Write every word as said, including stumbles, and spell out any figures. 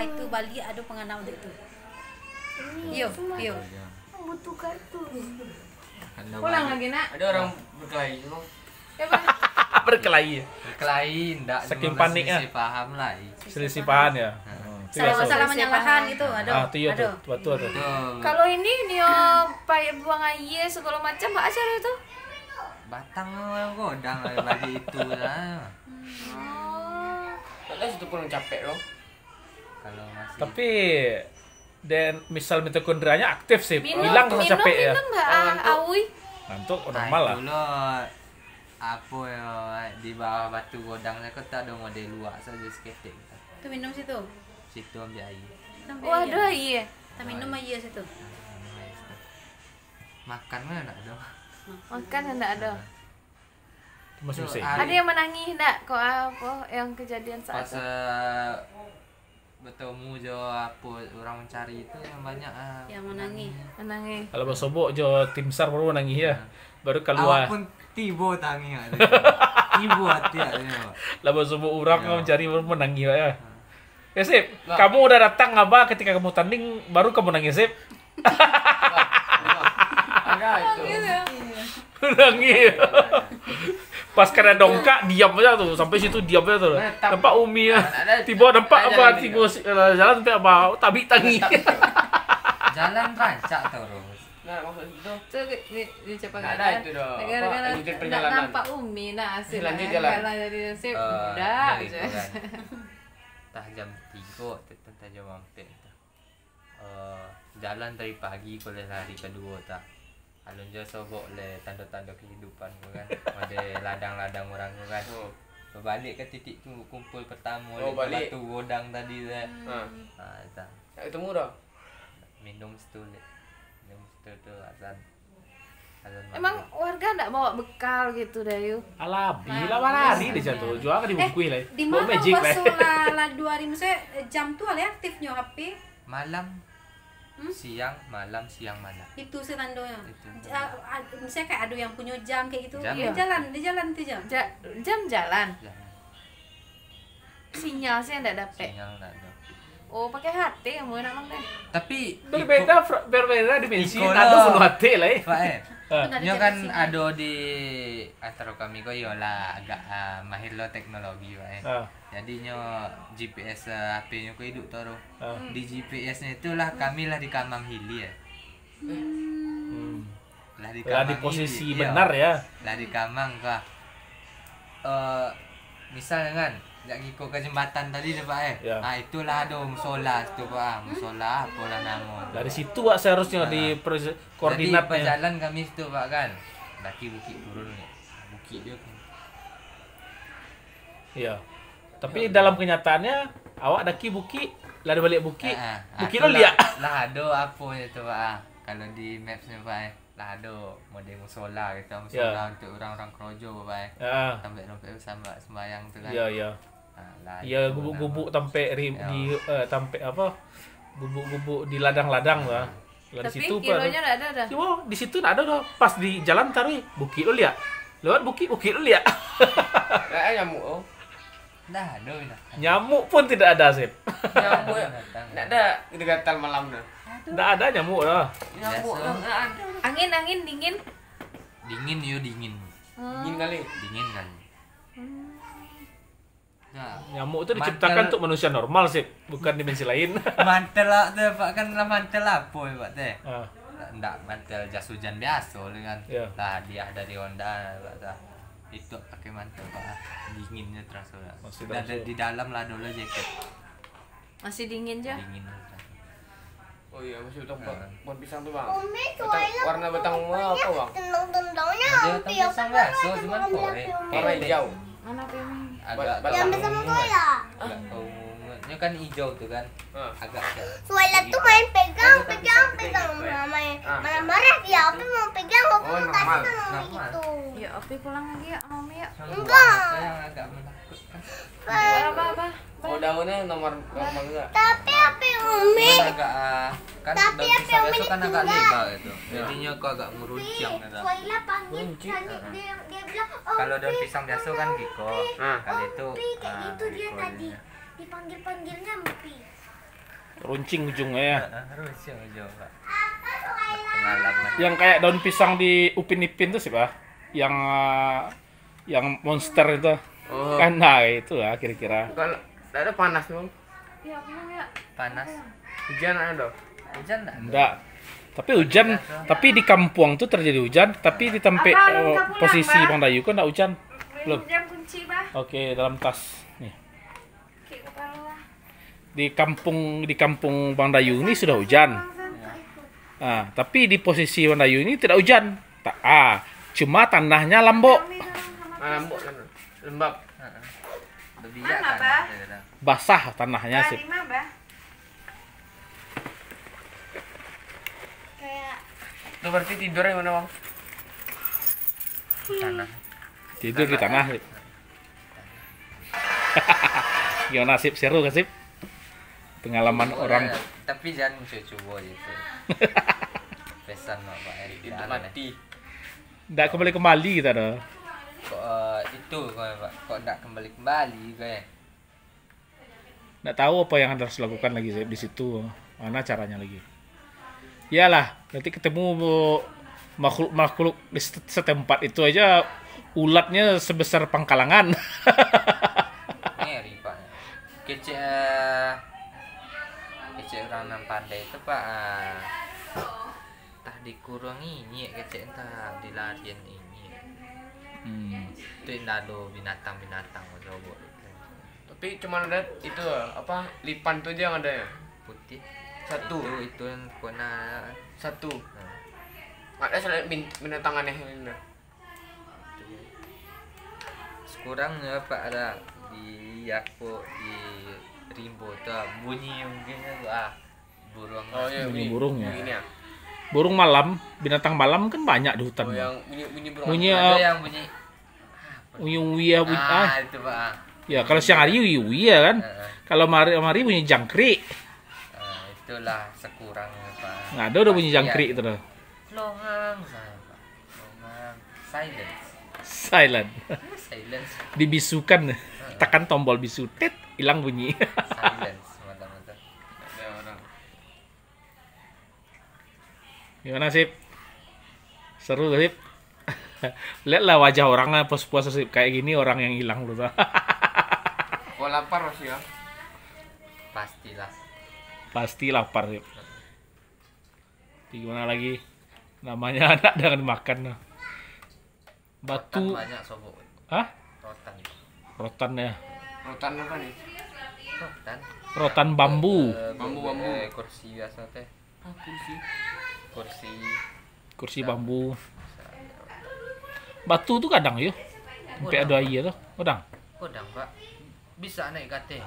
Itu baliak ado pangana untuak itu. Iyo, iyo. Butuh kartu. Pulang lagi, Nak. Ada orang berkelahi tu. Berkelahi. Berkelahi ndak Saking panik, ah. Selisih paham lah. Selisih paham ya. Hmm, itu biasa. Salah-salah manyalahan gitu, ado. Ah, tu iya tu. Ado. Betul tu. Kalau ini nio pai buang aia segala macam, baa caro tu? Batang orang godang lah bagi itu lah. Oh. Tak tahu situ pun capek loh. Kalau masih Tapi dan misal mitokondrianya aktif sih, Minum, hilang minum, rasa capek ya. Minum bah, ah, aui. Ngantuk Ah, normal lah. Itulah apa yo di bawah batu godang tu kau tak ada model luak saja seketek. Tu minum situ. Situ ambil air. Sampai Oh, ado aia. aia. Kita minum aia situ. Makan mana nak ada. Makan ndak ada. Itu masih Tu, usai. ah, Ada yang menangis ndak? Kok apa yang kejadian Pas saat itu? eh, bertemu jo apa orang mencari itu yang banyak ah, Yang menangis. Menangis. Kalau basobok jo tim sar baru nangis ya. Baru Awak keluar. Pun tibo tangis ada. Tibo hati ada. Lah basobok orang Ya. Kau mencari baru menangis ya. Ya Sip, kamu udah datang ngaba ketika kamu tanding baru kamu nangis Sip. Agak itu. Nangis. Pas kada dongkak diam aja tu, sampai situ diam aja tu. Menetap. Nampak Umi ya. Ada- Tiba nampak ada apa jalan tiba si- eh, jalan sampai apa tabik tangis. Jalan rancak terus. Nah, maksud itu Tu ni, ni cepat Tak ada itu dah. Apa, lanjutin perjalanan. Nampak Umi nak hasil Lanjut nak jalan. Jalan jadi nasib Eh, dah dari je. Koran. Tah jam tiga, tah jam ampek tah. Eh, jalan dari pagi ko lah hari kedua tah. Alun jo sobok le tando-tando kehidupan ko kan. Ado ladang-ladang orang ko kan. Oh. Babalik ka titik tu kumpul pertamo Oh, le balik. Batu Godang tadi tu kan. Ha. Ha, tah. Tak ketemu dah. Minum situ le. Minum situ tu azan. Azan Emang maghrib. Warga ndak bawa bekal gitu dah yuk? Alah, bila lari dia jatuh. Jual kan Eh, dibungkuih lah. di Bawa mana magic lah. baso lah, lah dua hari, maksudnya eh, jam tu lah aktifnya H P. Malam, Hmm? siang, malam, siang, malam. Itu sih tandonyo. Itu. Ja- ad- Misalnya kayak ada yang punya jam kayak gitu. Jam. Dia jalan, dia jalan tu jam. Ja- jam jalan. Jalan. Sinyal sih ndak dapet. Sinyal ndak ada. Oh, pakai H T kamu nak mang deh. Tapi Berbeda fra- berbeda dimensi. Iko Ada lo. Bunuh hati lah eh. Pak eh. Ah. Kan ada Nyo jalan kan sini. Ado di antaro kami ko yo lah agak ah, mahir lo teknologi Pak eh. Ah. Jadi nyo G P S eh, H P nyo ko hidup tu. Ah. Di G P S nyo itulah kami lah di kamang hilir. Hmm. Lah di Lah kamang di posisi hilir, iyo. Benar ya. Lah di kamang kah. Eh misal kan jak ngiko ka jembatan tadi tu Pak eh. Ya. Ah itulah ado musola situ Pak. Ah, musola apolah namo. Dari situ wak seharusnya Ah. di pres- Jadi koordinatnya. Pajalan kami situ Pak kan. Daki bukik turun ni. Bukik dia kan. Iya. Tapi dalam kenyataannya awak daki bukik, lah balik bukik. Ah, ah. Bukik Aku lo liak. Lah, lah ado apo nyo tu Pak. Ah. Kalau di maps nyo Pak eh. Lah ado model musola gitu, musola Ya. Untuk orang-orang kerojo Pak eh. Ah. Sampai sampai sambat sembayang tu kan. Iya, iya. Ah, lah Iya, itu gubuk-gubuk nah. tampek ri- Ya. di eh, tampek apa? Gubuk-gubuk di ladang-ladang lah. Lah di Tapi situ kironyo ndak ada dah. Cuma di situ ndak ada dah. Pas di jalan taruh bukik lo liak. Lewat bukik, bukik lo liak. Lah nyamuk oh. Dah ado dah. Nyamuk pun tidak ada, Sip. Nyamuk ya. Ndak ada gatal malam tu. Ndak ada nyamuk dah. Nyamuk Biasa. tu ndak ada. Angin, angin dingin. Dingin yo dingin. Dingin kali. Dingin kan. Nah, Nyamuk tu mantel- diciptakan untuk manusia normal, Sip, bukan dimensi lain. Mantel lah tu Pak kan lah mantel apo ya Pak teh? Ah. Ndak mantel jas hujan biaso tu kan. Ya. Lah hadiah dari Honda Pak tah. Itu pakai mantel Pak. Dinginnya terasa lah. Masih Dan terasa. Di dalam lah dulu jaket. Masih dingin je. Dingin terasa. Oh iya, masih utang Nah. pohon pisang tu bang. Umi Betang, tuai warna betang bunga apa bang? Tendang-tendangnya Ada hampir pisang apa biasa, ada cuman warna korek. pink. Warna hijau. Mana Pemi? Agak Bat- Yang terlalu bersama ungu. saya. Agak terlalu ungu. Nyo kan hijau tu kan. Hah. Agak Suela tu main pegang, pegang, pegang. Main marah-marah dia, apa mau pegang, apa Oh, mau normal. kasih sama Normal. begitu. Ya, Opi pulang lagi ya, Mami ya. Sama Enggak. Yang agak menakutkan. Apa, apa? Oh daunnya nomor nomor enggak? Tapi apa Umi? Agak ah, kan Tapi daun apa pisang yang biasa kan agak meninggal? lebar gitu. Jadi nyo kok agak meruncing gitu. Suela panggil Kunci. tadi dia, dia bilang, "Oh, Kalau daun Pi, pisang biasa oh, kan oh, giko. Pi, Ah. Kalau oh, itu Pi," kayak ah, gitu dia giko tadi. dia. Dipanggil-panggilnya Pi. Runcing ujungnya, ya. Heeh, runcing ujung, Pak. Pengalaman. Yang kayak daun pisang di Upin Ipin tu siapa? Yang, eh, yang monster itu. Oh. Kan, nah, itu lah kira-kira. Kalau tak ada panas, Bang. Ya, belum ya. Panas. Hujan ada? Hujan tak? Enggak. Tapi hujan, tapi di kampung tu terjadi hujan, tapi di tempat, eh, posisi Bang Dayu kan enggak hujan. Belum. Hujan kunci, Bah. Oke, dalam tas. Nih. Di kampung, di kampung Bang Dayu ni sudah hujan. Ah, tapi di posisi Bang Dayu ni tidak hujan. Tak, ah, cuma tanahnya lambok. Ah, lambok kan. Lembab. Heeh. Basah tanahnya sih. Kayak Lu berarti tidur di mana, Bang? Tanah. Tidur di tanah. Gimana, Sip? Seru gak, Sip? Pengalaman orang. Tapi jangan cubo-cubo gitu. Pesan Bapak Erick. Itu mati. Ndak kembali-kembali kita dah. Kok, eh, itu, kok, Pak? Kok ndak kembali-kembali, kayak? Ndak tahu apa yang harus lakukan lagi di situ. Mana caranya lagi? Iyalah, nanti ketemu makhluk-makhluk di set-, setempat itu aja ulatnya sebesar pangkalangan. Ngeri, Pak. Kecek, eh, kecek urang nan pandai tu, Pak, ah, entah dikurung inyek, kecek entah dilarian inyek. Hmm. Tu indak ado binatang-binatang basobok. Tapi cuma ada itu, apa, lipan tu aja yang ada ya? Putih. Satu. Itu, itu yang kona. Satu. Hmm. Ada selain bin-, binatang aneh lain dah. Sekurangnya, Pak, ada di, apa, di rimbo tu, bunyi mungkin tu, ah, burung. Oh, iya, bunyi burung, ya. Bunyi ini, ya. Burung malam, binatang malam kan banyak di hutan. Oh, yang bunyi, bunyi burung. Bunyi, ada, ah, yang bunyi Unyung wia bunyi, ah, ah. Itu, Pak. Ya, kalau siang hari, wia, wia, kan? Heeh. Kalau mari, mari bunyi jangkrik. Ah, itulah sekurangnya, Pak. Nggak ada udah bunyi jangkrik tu dah. Longang saja, Pak. Longang. Silence. Silent. Silence. Dibisukan. Heeh. Tekan tombol bisu, tet, hilang bunyi. Silence, mantap, mantap. Ada orang. Gimana, Sip? Seru, Sip? Lihatlah wajah orang, ah, puas-puas, Sip. Kayak gini orang yang hilang tu. Kok lapar masih, ya? Pastilah. Pasti lapar, Sip. Tapi gimana lagi? Namanya anak dengan makan, nah. Batu. Rotan banyak, sobok. Hah? Rotan. Rotan, ya. Rotan apa nih? Rotan. Rotan bambu. Eh, bambu, bambu. Eh, kursi biasa teh. Ah, kursi. Kursi. Kursi bambu. Bisa. Batu tu kadang yo. Sampai ada aia tu. Kadang. Kadang, Pak. Bisa naik ke ateh.